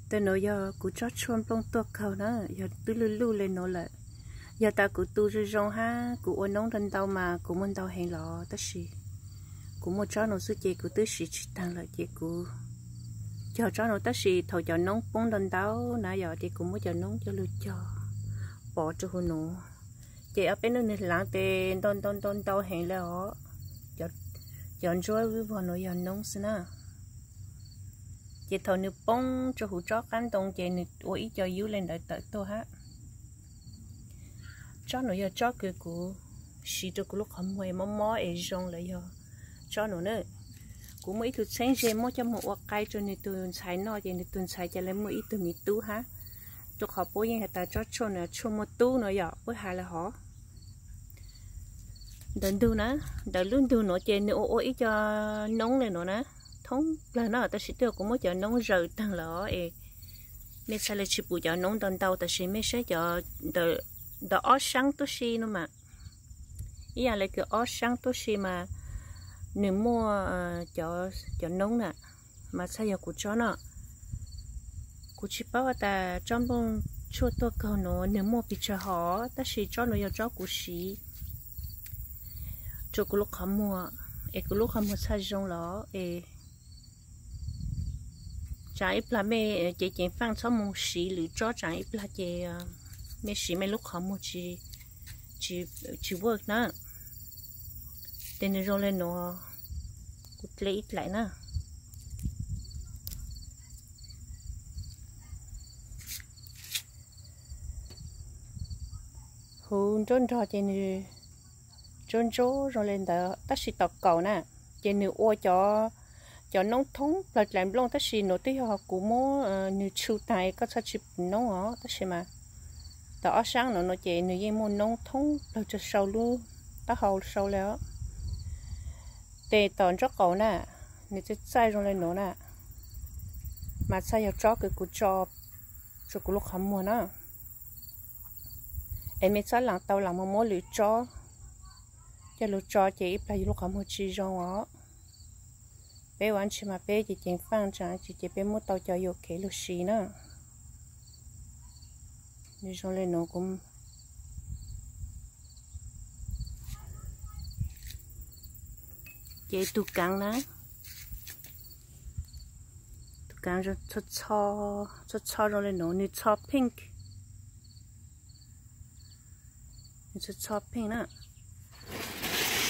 Ntawm nuav yog kuv tsob tshuaj nplooj tuaj kaug na, yog twb luj luj le nuav lawm. Yog tas kuv tu zoo zoo hab kuv ua noob ntau ntau mas kuv muaj ntau heev los, tab sis kuv muaj tsob nuav xwb ces kuv twb siv tsis taag lawm ces kuv cog tsob nuav, tab sis thaum cov noob poob ntau ntau na yog ces kuv muab cov noob coj lug cog pov rua huv nuav. Ces ob peb nub nwg laav tes ntau ntau ntau ntau heev le os. Cov ntsuab vog nuav yog noob xwb na. Ces thaum nwg poob rua huv tsob qaab ntoo ces nwg ua ib co yub le ntawd tawm tuaj hab. Tsob nuav yog tsob kws kuv siv rua kuv lub qhov muag es mob mob es zoo lawm yog tsob nuav na. Kuv muaj ib tug txheeb ze muab coj moog ua qai rua nwg tug ntxhais noj ces nwg tug ntxhais ca le muaj ib tug miv tub hab. Rua qhov puab yeej has tas tsob tshuaj nuav tshuaj muaj tub nuav yom, puab has le hov. Ntawm ntug na, ntawm lub ntug nuav ces nwg ua ua ib co noob le nuav na, thoob plawg na, tab sis twb yog kuv muab cov noob zaws taag lawm es mej txhaj le tsis pum cov noob ntau ntau, tab sis mej saib cov ntawm ob saab tuab si no mas, ib yaam le kws ob saab tuab si mas nwg muaj cov noob na, mas txhaj yog kuv tsob no. Kuv tsis paub has tas tsob nplooj tshuaj tuaj kaug nuav nwg muaj pes tsawg hov, tab sis tsob nuav yog tsob kuv siv rua kuv lub qhov muag, es kuv lub qhov muag txhaj zoo los es tsaam ib plag mej ceev ceev faaj txhob moog siv lwm tsob, tsaam ib plag ces mej siv mej lub qhov muag tsis work na. Tes nwg zoo le nuav, kuv dle ib dlaim na. Huv nruab nrog ces nwg ntsuab ntsuab zoo le ntawd, tab sis tom kaum na ces nwg ua cov noob thoob plawg dlaim nplooj, tab sis nuav twb yog kuv muab nwg tshu taag es koj txhaj tsis pum noob os, tab sis mas tom ob saab nuav no ces nwg yeej muaj noob thoob plawg rua sau lub taub hau sau le os. Tes tom nraub qaum na, nwg txaij txaij zoo le nuav na, mas txhaj yog tsob kws kuv tso rua kuv lub qhov muag na. Es mej txhob laam tau laam moog muab lwm tsob coj lug tso ces ib plag yug lub qhov muag tsis zoo os. Peb ua ntshis mas peb ceev ceev faaj tsaam tsis ces peb muab tau cov yuam kev lug siv na. Nwg zoo le nuav kuv Ces tug kaav na, tug kaav txho txho zoo le nuav, nwg txho pink, nwg txho txho pink na.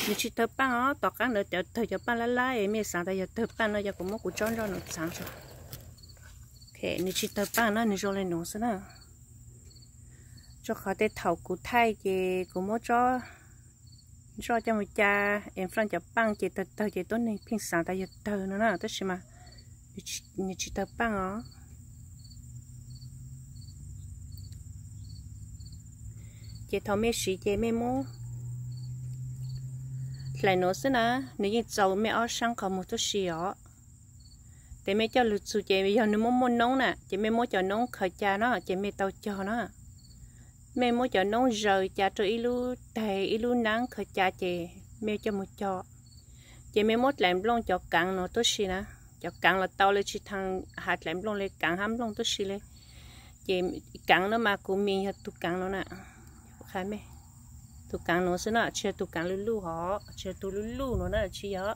Nwg tsis tawg paaj os, tom qaab ntawd cov tawg cov paaj lab lab es mej xaav tas yog tawg paaj no, yog kuv muab kuv tsob nroj nuav txaav tso. Nwg tsis tawg paaj na, nwg zoo le nuav xwb na. Rua qhov tej thaum kuv thaij ces kuv muab tsob nroj coj mus ca en flan cov paaj ces tawg tawg ces tuab neeg pheej xaav tas yog tawg no na, tab sis mas nwg tsis tawg paaj os. Ces thaum mej siv ces mej muab hlais nuav xwb na, nwg yeej txaus mej ob sab qhov muag tuab si os. Ces mej coj lug txug ces yog nwg muaj muaj noob na, ces mej muab cov noob khaws ca no ces mej tau cog na. Mej muab cov noob zaws ca rua ib lub taig ib lub naab khaws ca ces mej coj mus cog. Ces mej muab dlaim nplooj cov kaav no tuab si na, cov kaav los tau le tsis thaam has dlaim nplooj le, kaav hab nplooj tuab si le. Ces kaav no mas kuv mis yog tug kaav no na, tug kaav no xwb na, tsis yog tug kaav luj luj hov, tsis yog tug luj luj no na, tsis yog.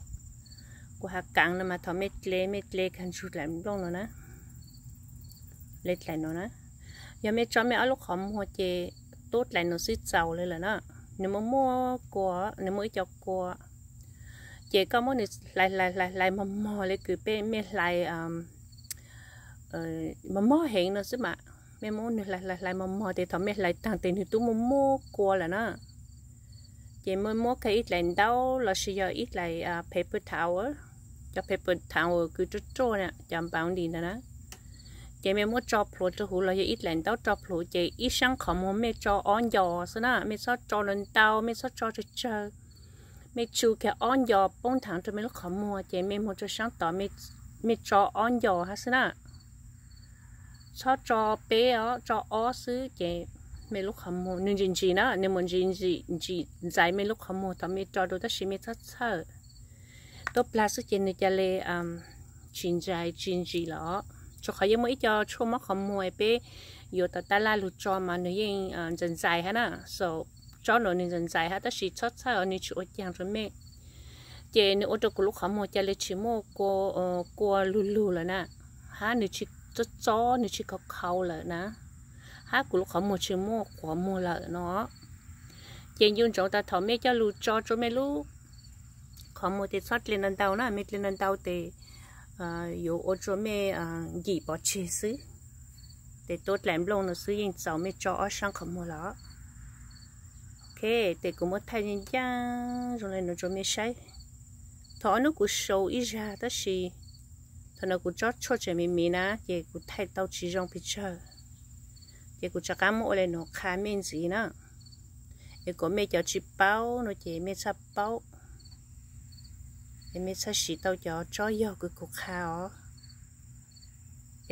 Kuv has kaav no mas thaum mej dle mej dle kag ntsug dlaim nplooj no na, le dlaim no na. Yog mej tso mej ob lub qhov muag ces tub dlaim no xwb txaus le lawm na. Nwg muaj muaj kua, nwg muaj ib co kua. Ces koj muab nwg hlais hlais hlais hlais mog mog le kws peb mej hlais mog mog heev no xwb mas. Mej muab nwg hlais hlais hlais mog mog tes thaum mej hlais taag tes nwg tub muaj muaj kua lawm na. Ces mej muab kag ib dlaim ntaub lossis yog ib dlaim paper towel, cov paper towel kws ruaj ruaj na, cov Bounty ntawd na. Ces mej muab tso plhuav rua huv los yog ib dlaim ntaub tso plhuav ces ib sab qhov muag mej tso ob nco xwb na, mej txhob tso ntau, mej txhob tso tsawg tsawg. Mej tsu kag ob nco poob nthav rua mej lub qhov muag ces mej muag rua sab tod, mej tso ob nco hab xwb na. Txhob tso peb os, tso ob xwb ces mej lub qhov muag nwg ntsim ntsim na, nwg mus ntsim ntsim ntsim ntxais mej lub qhov muag thaum mej tso rua tab sis mej txhob txhawj. Tuab plag xwb ces nwg ca le tsis ntxais tsis ntsim lawm os. Rau qhov yeej muaj ib co tshuaj mob qhov muag peb yuav tom tab laj lug tso mas nws yeej ntxais ntxais hab na. So, tsob nuav nws ntxais ntxais hab tab sis txhob txhawj, nws tsis ua caag rua mej. Ces nws ua rua kuv lub qhov muag ca le tsis muaj kua lug lug lawm na, hab nws tsis txob txob, nws tsis khaus khaus lawm na, hab kuv lub qhov muag tsis muaj quav muag lawm no. Ces ncu ntsoov tas thaum mej coj lug tso rua mej lub qhov muag tes txhob dle ntau ntau na, mej dle ntau ntau tes yuav ua rua mej nkim pov tseg xwb. Tes tuab dlaim nplooj no xwb yeej txaus mej tso ob sab qhov muag lawm. Ok, tes kuv muab thaij ncaaj zoo le nuav rua mej saib. Thaum ob nub kuv sau ib zag tab sis thaum no kuv tsob tshuaj tseem miv miv na ces kuv thaij tau tsis zoo pes tsawg. Ces kuv rov qab muab ua le nuav qha mej ntxiv na. Es kuas mej cov tsis paub no ces mej txhaj paub, es mej txhaj siv tau cov tsob yog kws kuv qha os.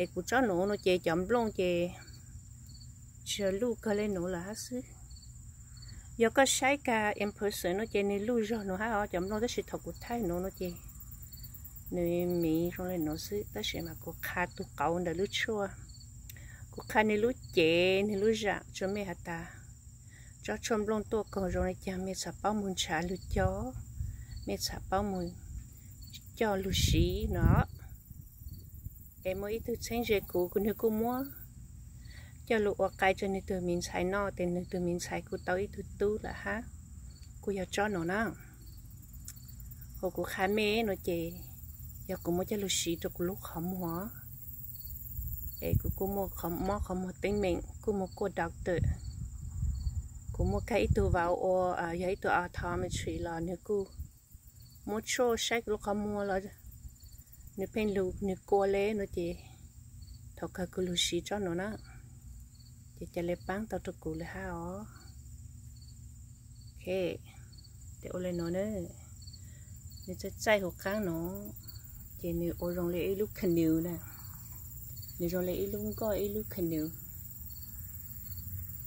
Es kuv tsob nuav no ces cov nplooj ces tsis yog luj kawg le nuav lawm hab xwb. Yog koj saib kag in person no ces nwg luj zog nuav hab os cov nplooj, tab sis thaum kuv thaij nuav no ces nws miv zoo le nuav xwb, tab sis mas kuv qha tug qauv ntawm lub tshuaj, kuv qha nwg lub cev nwg lub zam rua mej has tas tsob tshuaj nplooj tuaj kaug zoo le caag mej txhaj paub moog nrhav lug cog, mej txhaj paub moog coj lug siv no. Es muaj ib tug txheeb ze kuv, nwg kuj muab coj lug ua qai rua nwg tug miv ntxhais noj, tes nwg tug miv ntxhais kuj tau ib tug tub lawm hab, kuj yog tsob nuav na. Hos kuv qha mej no ces yog kuv muab coj lug siv rua kuv lub qhov muag, es kuv kuj muaj mob qhov muag teeb meem kuj muaj kuaj doctor, kuv muaj kag ib tug vauv ua yog ib tug optometry los nwg kuj muab tshuaj saib kuv lub qhov muag los nwg pheej lug nwg kua le no ces thaum kawg kuv lug siv tsob nuav na, ces ca le paab tau rua kuv le hab os. Ok, tes ua le nuav na, nwg txaij txaij huv qaab nuav, ces nwg ua zoo le ib lub canoe na, nwg zoo le ib lub nkoj ib lub canoe.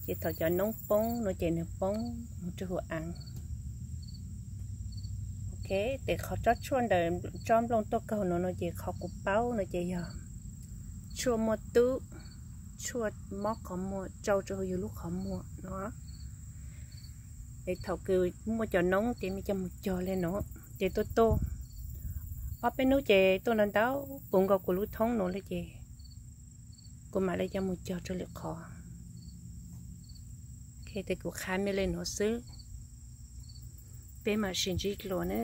Ces thaum cov noob poob no ces nwg poob moog rua huv aav. Ok, tes qhov tsob tshuaj ntawm tsob nplooj tuaj kaug nuav no ces qhov kuv paub no ces yog tshuaj muaj tub, tshuaj mob qhov muag tsau rua huv yug lub qhov muag no. Es thaum kws muaj cov noob ces mej coj moog cog le nuav ces tuaj tuaj ob peb nub ces tuaj ntau ntau puv nkaus kuv lub thoob nuav le ces kuv mam le coj moog cog rua lwm qhov. Ok, tes kuv qha mej le nuav xwb, peb mam sib ntsib dlua na.